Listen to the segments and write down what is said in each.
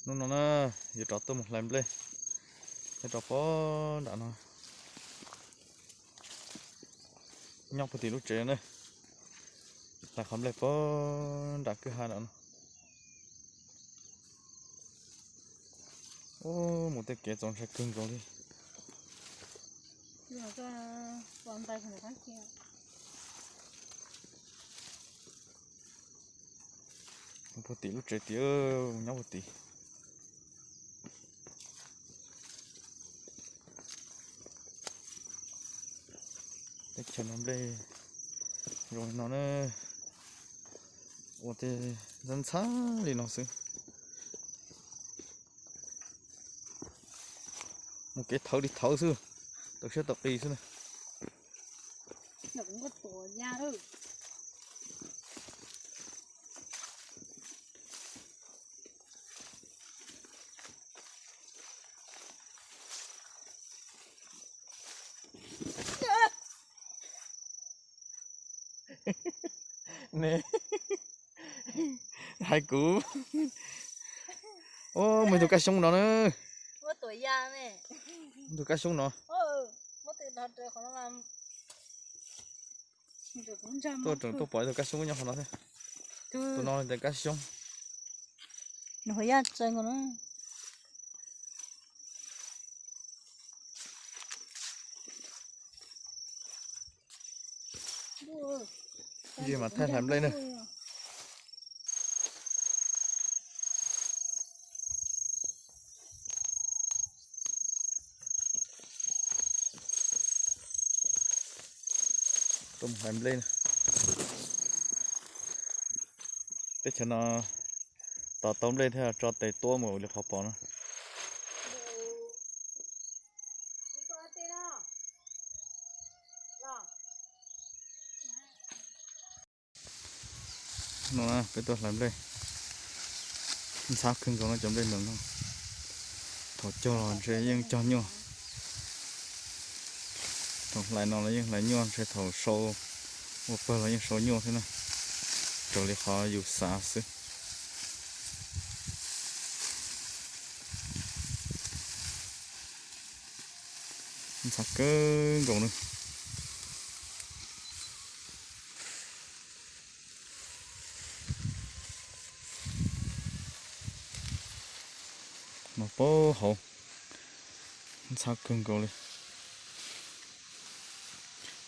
Hnub no na, yuav rov tuaj mus hlais nplej, rov pog nram no, nyob puag tim lub tsev na, hlais qhov nplej pog nram kwj ha nram no. Mus tej kev txaus ntshai kawg nkaus li. Puag tim lub tsev tid, nyob puag tim. Teb chaws no nplej zoo li no na, ua tej ntxhab ntxhab li no xwb. Mus kev thawv li thawv xwb, tawm siab tawm qis xwb na. Ne, hais kuv, mus tus kaj xyoob no na. Tus kaj xyoob no. Tuaj tseem tuaj pom tus kaj xyoob nyob qhov no thiab. Tus no tes kaj xyoob. Ntsis mas thaij hlais nplej na. Tuaj mus hlais nplej. Teb chaws no tos tau nplej thiaj tso tes tuab mus li qhov pom no. No peb tuaj hlais nplej, ntxhab kawg nkaus no cov nplej no. Thaum cog los ntshe yeej cog nyuaj, thaum hlais no los yeej hlais nyuaj, ntshe thaum sau ua pawg los yeej sau nyuaj thiab na, raws li qhov yus xav xwb. Ntxhab kawg nkaus na. No pab hauv, ntxhab kawg nkaus li.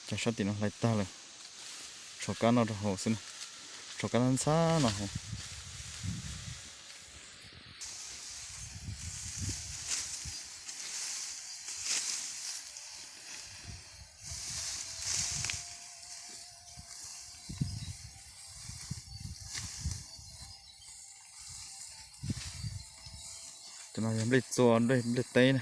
Cov sab tim no hlais tag lawm, tshuav kab no rau hauv xwb na, tshuav kab ntxhab no hauv. Cov no yog nplej txua, nplej teb na.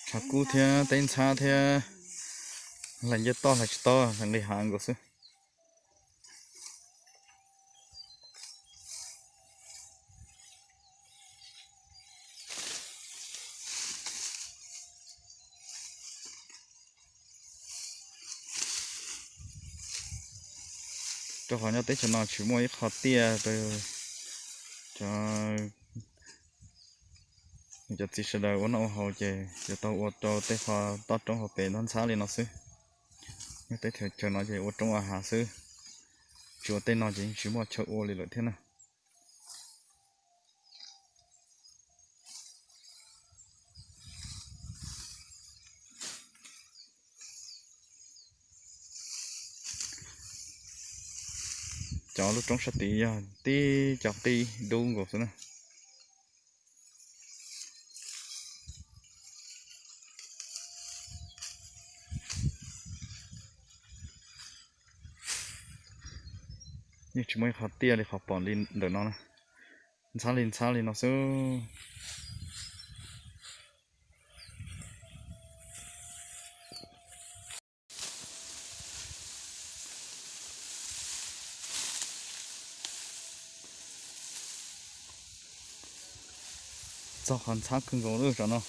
Tshav kub thiab teb ntxhab thiab, hlais nce toj hlais tsis tau, hlais nqis hav nkaus xwb. Rau qhov nyob teb chaws no tsis muaj ib qho tiaj rau cov, cov txiv sawv daws ua noj ua haus ces yuav tau ua rau tej qho toj roob hauv pes ntxhab ntxhab li no xwb. Nyob teb chaws no ces ua roob ua hav xwb, tsis ua tej no ces yeej tsis muaj chaw ua li lawm thiab na. Cov lub roob sab tid yog tib cov qij dub nkaus xwb na. Yeej tsis muaj ib qho tiaj li qhov pom li ntawm no na, ntxhab li ntxhab li no xwb. Txog qhov ntxhab kawg nkaus lawm tam no.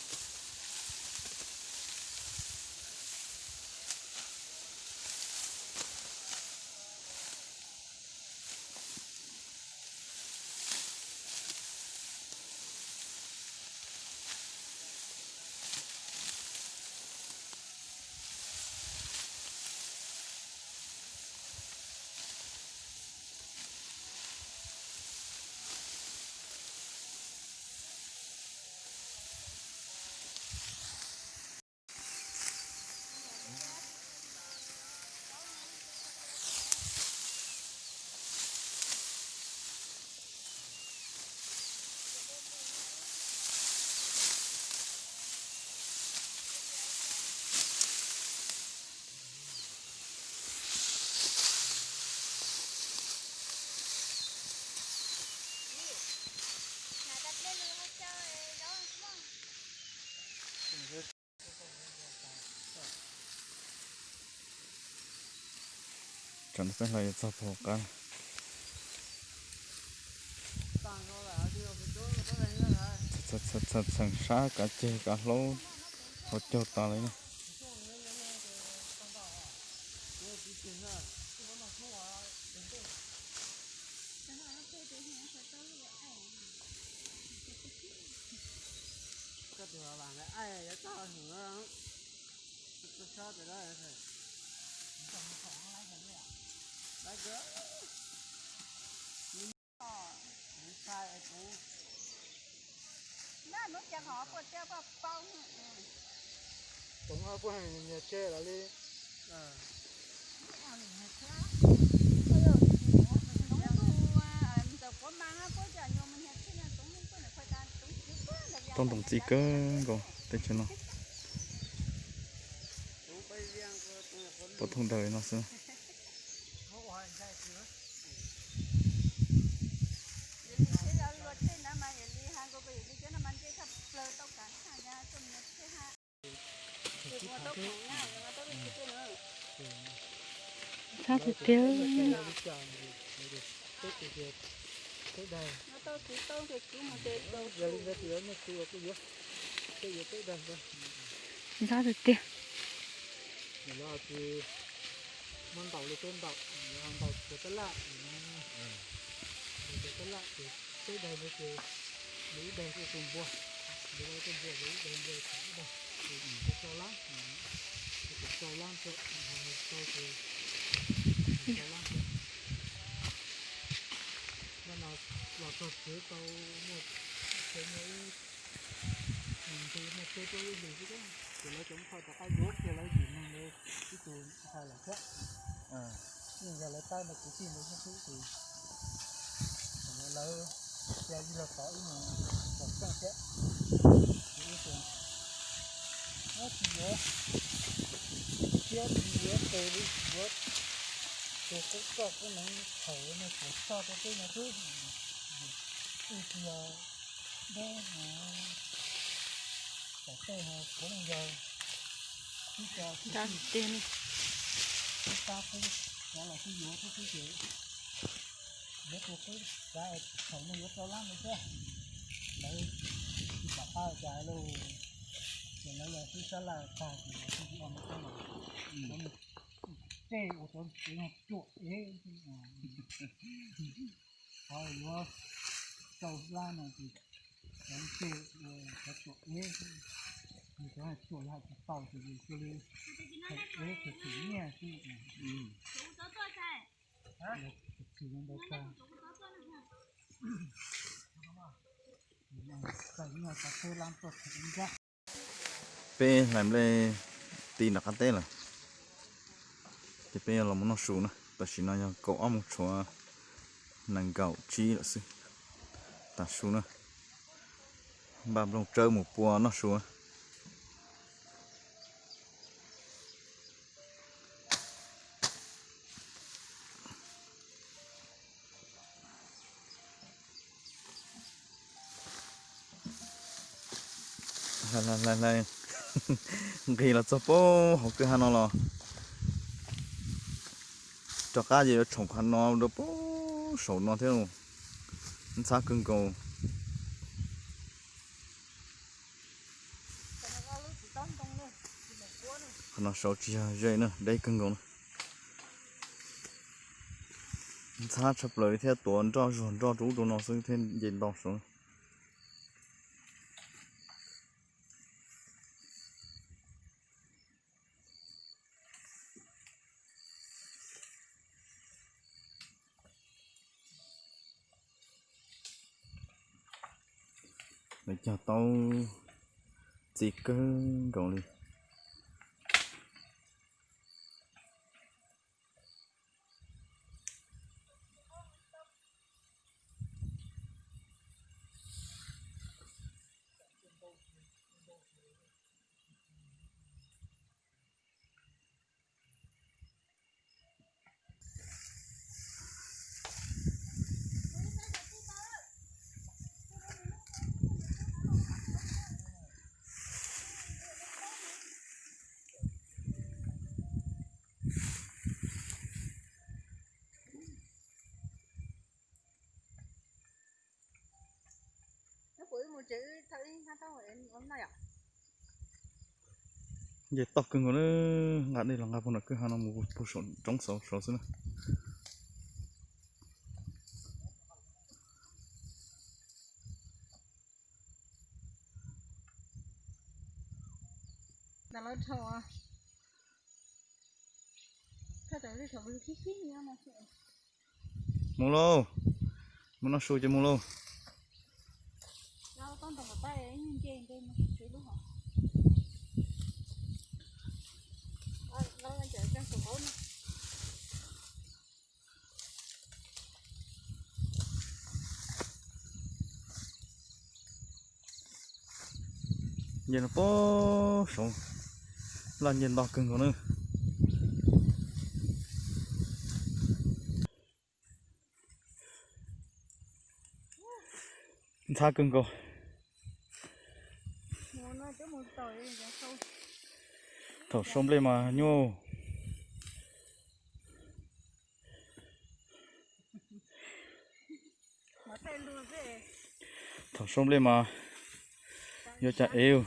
Tam no peb hla yuav txog puag qab. Txheem sab kav ceg kav hlaub hauv caug tas lawm na. Tau ntoo txiv kawg nkaus teb chaws no. Puag thooj ntawd no xwb. Sab tiag tiag. Ntxhab tiag tiag. Muab ntaus li peb ntaus, ntaus cov tab laj, cov tab laj ces peb daig no ces, ib daig tus npua, tus npua, ib daig npua, ib daig tus tsau lab, tus tsau lab ntawd, tsau ces, tsau lab ntawd. Nim no los txog tsev tau muaj, tsev muaj ib ntu muaj peb plaub lub hlis xwb, ces lawv cov muab thauj rov qab yuav kiag lawv yim neeg ntawd ib tug ntxhais lawm thiab. Yeej yog lawv tab ntawd kwv tij ntawd xwb ces lawv cia ib leeg tod ib mus tom tseej thiab. Ces ib tug tsis yuav, thiab tsis yuav tes li, tsis yuav tus qub txoj qub neev thaum no tsuas txog rau peb no xwb. Ib tug yog nrog tom tej ho kuv leej yawg, ib co kwv tij, ib pab qub, cov los twb yuav xwb xwb ces yuav tus qub, thaum no yuav tsau lab ntawd thiab, lawv tsis pom qab ua cas lauj. Ces lawv los twb sab laj tag ces lawv thiaj li ua mus teb los, cov mus tej uas cov tsev no cuam ev, qhov yuav tsau lab no ces cov tej uas cov cuam ev, yus cov cuam yog hais tsis tau ces yus cia li them ev them them nyiaj xwb. Peb hlais nplej ti nram qab teb lawm, ces peb yuav los mus noj su na. Tam sim no yog kaum ob moos tshuav nees nkaum tsib lawm xwb. Tav su na, npaj nplooj tsawb mus pua noj su na. Hlais hlais hlais, nqis los txog puag hauv kwj ha no los, rov qab ces yuav tshoom qhov no rau puag saum no thiab. Ntxhab kawg nkaus. No saud tsis yog ze na, deb kawg nkaus na. Ntxhab tshaj plaws thiab tuav nroj zuag nroj rau ub rau no xwb thiab nce nto saud. Lawv cog taub txi kawg nkaus li. Nce toj kawg nkaus na, nqa dej los nqa puag nram kwj ha no mus puag saum roob saud saud xwb na. Mus lauj, mus noj su ces mus lauj. Nce no puag saud, laj nce nto kawg nkaus na. Ntxhab kawg nkaus. Thaum sau nplej mas nyuaj. Thaum sau nplej mas yuav cas ev.